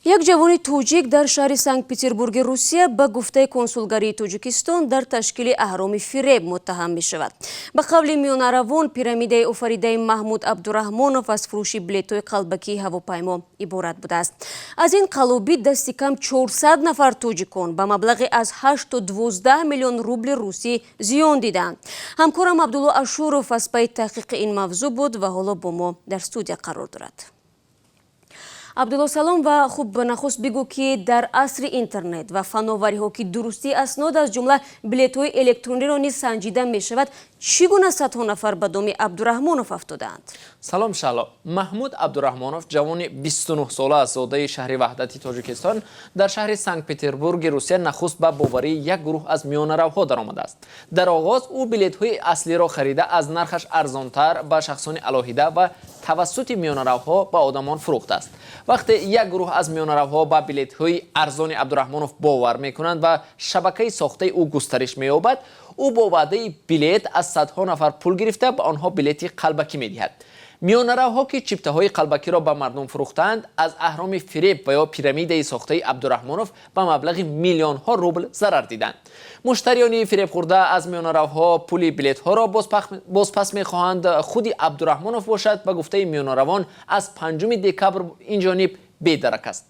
Як ҷавони тоҷик дар шаҳри Санкт-Петербурги Русия ба гуфтаи консулгарии Тоҷикистон дар ташкили аҳроми фиреб муттаҳам мешавад. Ба қавли миёнаравон, пирамидаи офаридаи Маҳмуд Абдураҳмонов аз фурӯши билетҳои қалбакии ҳавопаймо иборат будааст. Аз ин қаллобӣ дасти кам 400 нафар тоҷикон ба маблағи аз 8 то 12 миллион рубли русӣ зиён диданд. Ҳамкорам Абдулло Ашуров аз пайи таҳқиқи ин мавзӯъ буд ва ҳоло бо мо дар студия қарор дорад. Абдулло, салом. Ва хуб, нахуст бигӯ, ки дар асри интернет ва фановариҳо, ки дурустии аснод, аз ҷумла билетҳои электрониро низ санҷида мешавад, чӣ гуна садҳо нафар ба доми Абдураҳмонов афтодаанд? Салом, Шаҳло. Маҳмуд Абдураҳмонов, ҷавони 29 сола аз зодаи шаҳри Ваҳдати Тоҷикистон, дар шаҳри Санкт Петербурги Русия нахуст ба боварии як гурӯҳ аз миёнаравҳо даромадааст. Дар оғоз ӯ билетҳои аслиро харида, аз нархаш арзонтар ба шахсони алоҳида ва тавассути миёнаравҳо ба одамон фурӯхтааст. Вақте як гурӯҳ аз миёнаравҳо ба билетҳои арзони Абдураҳмонов бовар мекунанд ва шабакаи сохтаи ӯ густариш меёбад, ӯ бо ваъдаи билет аз садҳо нафар пул гирифта, ба онҳо билети қалбакӣ медиҳад. Миёнаравҳо, ки чиптаҳои қалбакиро ба мардум фурӯхтаанд, аз аҳроми фиреб ва ё пирамидаи сохтаи Абдураҳмонов ба маблағи миллионҳо рубл зарар диданд. Муштариёни фиребхӯрда аз миёнаравҳо пули билетҳоро бозпас мехоҳанд. Худи Абдураҳмонов бошад, ба гуфтаи миёнаравон, аз 5 декабр инҷониб бедарак аст.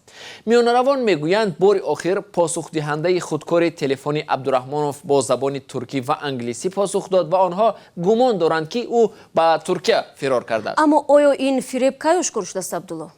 Миёнаравон мегӯянд, бори охир посухдиҳандаи худкори телефони Абдураҳмонов бо забони туркӣ ва англисӣ посух дод ва онҳо гумон доранд, ки ӯ ба Туркия фирор кардааст. Аммо оё ин фиреб кай ошкор шудааст, Абдулло?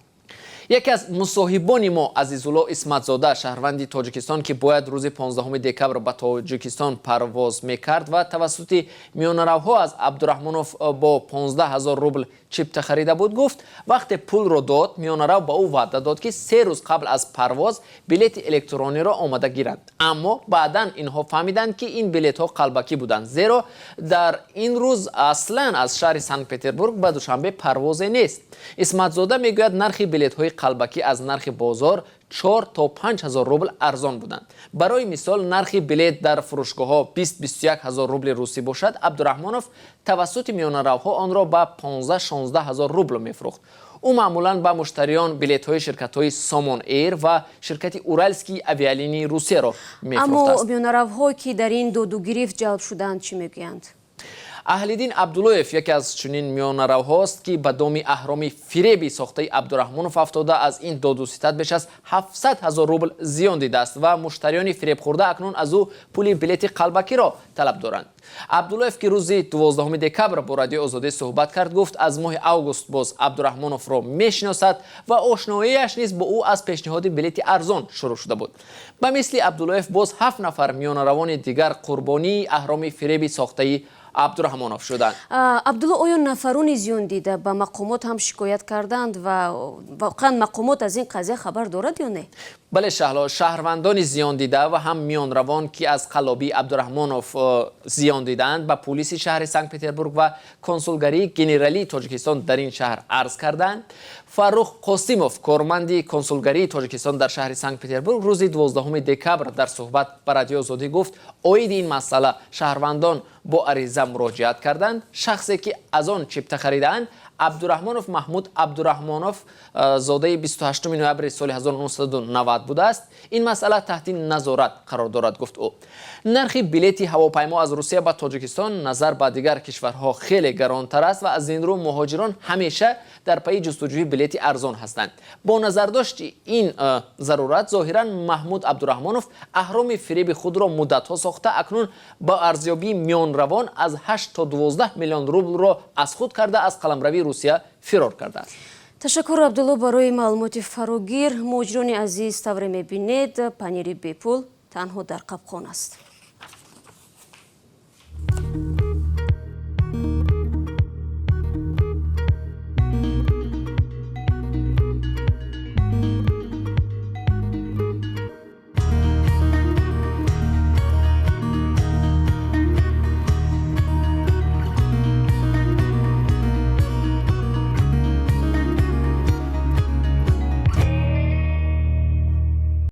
Яке аз мусоҳибони мо, Азизулло Исматзода, шаҳрванди Тоҷикистон, ки бояд рӯзи 15 декабр ба Тоҷикистон парвоз мекард ва тавассути миёнаравҳо аз Абдураҳмонов бо 15 ҳазор рубл чипта харида буд, гуфт, вақте пулро дод, миёнарав ба ӯ ваъда дод, ки 3 рӯз қабл аз парвоз билети электрониро омада гиранд. Аммо баъдан инҳо фаҳмиданд, ки ин билетҳо қалбакӣ буданд, зеро дар ин рӯз аслан аз шаҳри Санкт Петербург ба Душанбе парвозе нест. Исматзода мегӯяд, нархи билетҳои қалбакӣ аз нархи бозор 4 то 5 ҳазор рубл арзон буданд. Барои мисол, нархи билет дар фурӯшгоҳҳо 20-21 ҳазор рубли русӣ бошад, Абдураҳмонов тавассути миёнаравҳо онро ба 15-16 ҳазор рубл мефурӯхт. Ӯ маъмулан ба муштариён билетҳои ширкатҳои Сомон Эйр ва ширкати Уральские авиалинии Русияро мефурӯхтааст. Аммо миёнаравҳое, ки дар ин додугирифт ҷалб шуданд, чӣ мегӯянд? Аҳлиддин Абдуллоев яке аз чунин миёнаравҳост, ки ба доми аҳроми фиреби сохтаи Абдураҳмонов афтода, аз ин додуситад беш аз 700 ҳазор рубл зиён дидааст ва муштариёни фиребхӯрда акнун аз ӯ пули билети қалбакиро талаб доранд. Абдуллоев, ки рӯзи 12 декабр бо Радиои Озодӣ суҳбат кард, гуфт, аз моҳи август боз Абдураҳмоновро мешиносад ва ошноияш низ бо ӯ аз пешниҳоди билети арзон шурӯъ шуда буд. Ба мисли Абдуллоев боз ҳафт нафар миёнаравони дигар қурбонии аҳроми фиреби сохтаи Абдураҳмонов шуданд. Абдулло, оё нафарони зиёндида ба мақомот ҳам шикоят карданд ва воқеан мақомот аз ин қазия хабар дорад ё не? Бале, Шаҳло, шаҳрвандони зиёндида ва ҳам миёнравон, ки аз қаллобии Абдураҳмонов зиён дидаанд, ба пулиси шаҳри Санкт Петербург ва консулгарии генералии Тоҷикистон дар ин шаҳр арз карданд. Фаррух Қосимов, корманди консулгарии Тоҷикистон дар шаҳри Санкт Петербург, рӯзи 12 декабр дар суҳбат ба Радиои Озодӣ гуфт, оиди ин масъала шаҳрвандон бо ариза муроҷиат карданд. Шахсе, ки аз он чипта харидаанд, Абдураҳмонов Маҳмуд Абдураҳмонов, зодаи 28 ноябри соли 1990 будааст. Ин масъала таҳти назорат қарор дорад, гуфт ӯ. Нархи билети ҳавопаймо аз Русия ба Тоҷикистон назар ба дигар кишварҳо хеле гаронтар аст ва аз ин рӯ муҳоҷирон ҳамеша дар пайи ҷустуҷӯи билети арзон ҳастанд. Бо назардошти ин зарурат, зоҳиран, Маҳмуд Абдураҳмонов аҳроми фиреби худро муддатҳо сохта, акнун ба арзёбии миёнравон аз 8 то 12 миллион рублро аз худ карда, аз қаламрави Русия фирор кардааст. Ташаккур, Абдулло, барои маълумоти фарогир. Муҳоҷирони азиз, тавре мебинед, панири бепул танҳо дар қапқон аст.